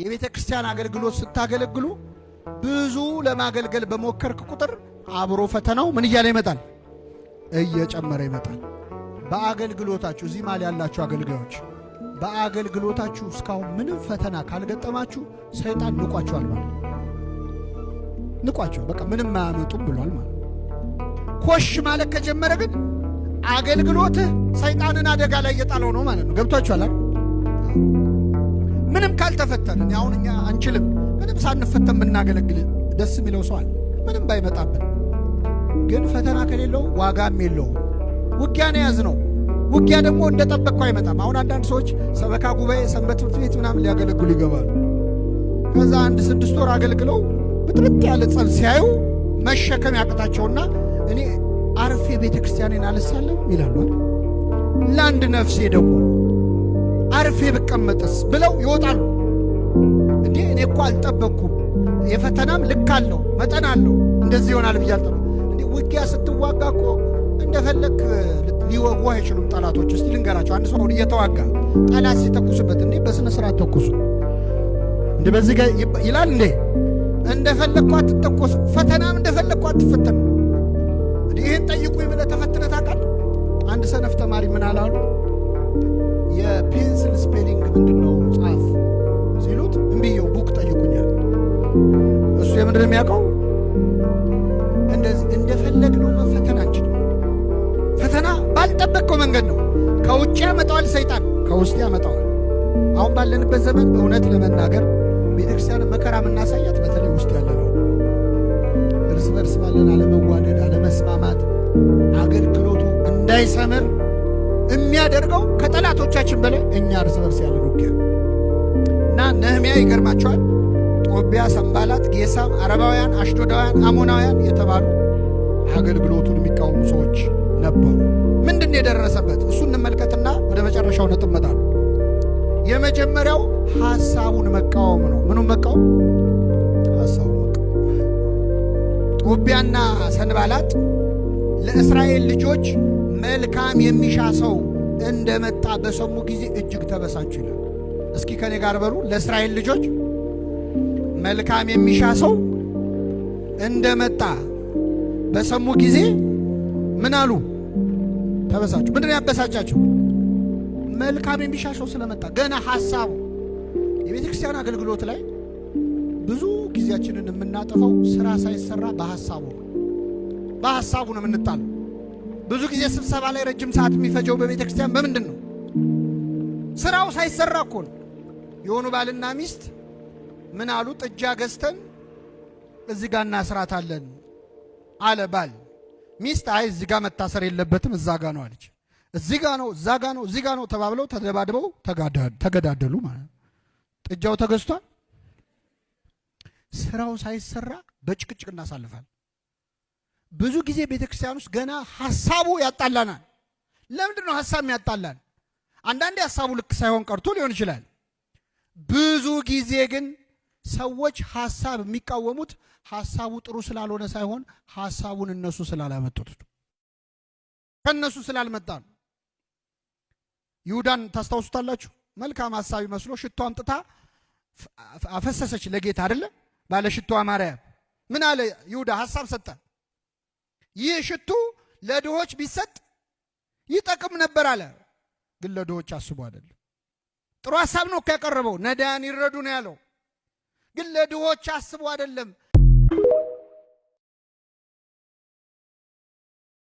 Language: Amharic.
የቤተ ክርስቲያን አገልግሎት ስታገለግሉ ብዙ ለማገልገል በሞከርክ ቁጥር አብሮ ፈተናው ምን እያለ ይመጣል? እየጨመረ ይመጣል። በአገልግሎታችሁ እዚህ ማል ያላችሁ አገልጋዮች በአገልግሎታችሁ እስካሁን ምንም ፈተና ካልገጠማችሁ ሰይጣን ንቋችኋል ማለት ነው። ንቋችኋል፣ በቃ ምንም አያመጡም ብሏል ማለት ነው። ኮሽ ማለት ከጀመረ ግን አገልግሎትህ ሰይጣንን አደጋ ላይ እየጣለው ነው ማለት ነው። ገብቷችኋል አይደል? ምንም ካልተፈተንን አሁን እኛ አንችልም። ምንም ሳንፈተን የምናገለግል ደስ የሚለው ሰው አለ፣ ምንም ባይመጣብን። ግን ፈተና ከሌለው ዋጋም የለውም። ውጊያ ነው የያዝነው። ውጊያ ደግሞ እንደጠበቅከው አይመጣም። አሁን አንዳንድ ሰዎች ሰበካ ጉባኤ፣ ሰንበት ትምህርት ቤት ምናምን ሊያገለግሉ ይገባሉ። ከዛ አንድ 6 ወር አገልግለው ብጥብጥ ያለ ጸብ ሲያዩ መሸከም ያቅታቸውና እኔ አርፌ ቤተ ክርስቲያኔን አልሳለም ይላሉ። ለአንድ ነፍሴ ደግሞ አርፌ ብቀመጥስ ብለው ይወጣሉ። እንዴ እኔ እኮ አልጠበቅኩም። የፈተናም ልክ አለው፣ መጠን አለው። እንደዚህ ይሆናል ብዬ አልጠበቅኩም። እንዴ ውጊያ ስትዋጋ እኮ እንደፈለክ ሊወጉ አይችሉም ጠላቶች። እስቲ ልንገራቸው። አንድ ሰው አሁን እየተዋጋ ጠላት ሲተኩስበት እንዴ በስነ ስርዓት ተኩሱ እንዴ በዚህ ጋር ይላል እንዴ? እንደፈለግኩ አትተኮሱ። ፈተናም እንደፈለግኩ አትፈተኑ። ይህን ጠይቁኝ ብለህ ተፈትነህ ታውቃለህ? አንድ ሰነፍ ተማሪ ምን አላሉ? የ pencil spelling ምንድን ነው ጻፍ ሲሉት እምቢየው book ጠይቁኛል። እሱ የምንድን ነው የሚያውቀው? እንደዚህ እንደፈለግነው መፈተን አንችልም። ፈተና ባልጠበቅከው መንገድ ነው። ከውጭ ያመጣዋል ሰይጣን፣ ከውስጥ ያመጣዋል። አሁን ባለንበት ዘመን እውነት ለመናገር ቤተክርስቲያን መከራ የምናሳያት በተለይ ውስጥ ያለ ነው። እርስ በርስ ባለን አለመዋደድ፣ አለመስማማት አገልግሎቱ እንዳይሰምር የሚያደርገው ከጠላቶቻችን በላይ እኛ እርስ በርስ ያለን ውጊያ እና ነህምያ ይገርማቸዋል። ጦቢያ፣ ሰንባላጥ፣ ጌሳም፣ አረባውያን፣ አሽዶዳውያን፣ አሞናውያን የተባሉ አገልግሎቱን የሚቃወሙ ሰዎች ነበሩ። ምንድን ነው የደረሰበት? እሱ እንመልከትና ወደ መጨረሻው ነጥብ እመጣለሁ። የመጀመሪያው ሐሳቡን መቃወም ነው። ምኑን መቃወም? ሐሳቡን መቃወም። ጦቢያና ሰንባላጥ ለእስራኤል ልጆች መልካም የሚሻ ሰው እንደመጣ በሰሙ ጊዜ እጅግ ተበሳጩ ይላል። እስኪ ከኔ ጋር በሉ። ለእስራኤል ልጆች መልካም የሚሻ ሰው እንደመጣ በሰሙ ጊዜ ምን አሉ? ተበሳጩ። ምንድን ነው ያበሳጫቸው? መልካም የሚሻ ሰው ስለመጣ። ገና ሐሳቡ የቤተ ክርስቲያን አገልግሎት ላይ ብዙ ጊዜያችንን የምናጠፋው ስራ ሳይሰራ በሐሳቡ ነው። በሐሳቡ ነው የምንጣለው። ብዙ ጊዜ ስብሰባ ላይ ረጅም ሰዓት የሚፈጀው በቤተ ክርስቲያን በምንድን ነው? ስራው ሳይሰራ እኮ ነው። የሆኑ ባልና ሚስት ምን አሉ? ጥጃ ገዝተን እዚህ ጋር እናስራታለን አለ ባል። ሚስት አይ እዚህ ጋር መታሰር የለበትም እዛ ጋ ነው አለች። እዚህ ጋ ነው፣ እዛ ጋ ነው፣ እዚህ ጋ ነው ተባብለው ተደባድበው ተገዳደሉ ማለት ነው። ጥጃው ተገዝቷል። ስራው ሳይሰራ በጭቅጭቅ እናሳልፋል። ብዙ ጊዜ ቤተ ክርስቲያን ውስጥ ገና ሐሳቡ ያጣላናል። ለምንድን ነው ሐሳብ ያጣላን? አንዳንዴ ሐሳቡ ልክ ሳይሆን ቀርቶ ሊሆን ይችላል። ብዙ ጊዜ ግን ሰዎች ሐሳብ የሚቃወሙት ሐሳቡ ጥሩ ስላልሆነ ሳይሆን ሐሳቡን እነሱ ስላላመጡት ከእነሱ ስላልመጣ ነው። ይሁዳን ታስታውሱታላችሁ። መልካም ሐሳብ መስሎ ሽቶ አምጥታ አፈሰሰች ለጌታ አይደለ? ባለ ሽቶ ማርያም ምን አለ ይሁዳ? ሐሳብ ሰጠ። ይህ ሽቱ ለድሆች ቢሰጥ ይጠቅም ነበር አለ። ግን ለድሆች አስቦ አይደለም። ጥሩ ሐሳብ ነው እኮ ያቀረበው፣ ነዳያን ይረዱ ነው ያለው። ግን ለድሆች አስቦ አይደለም።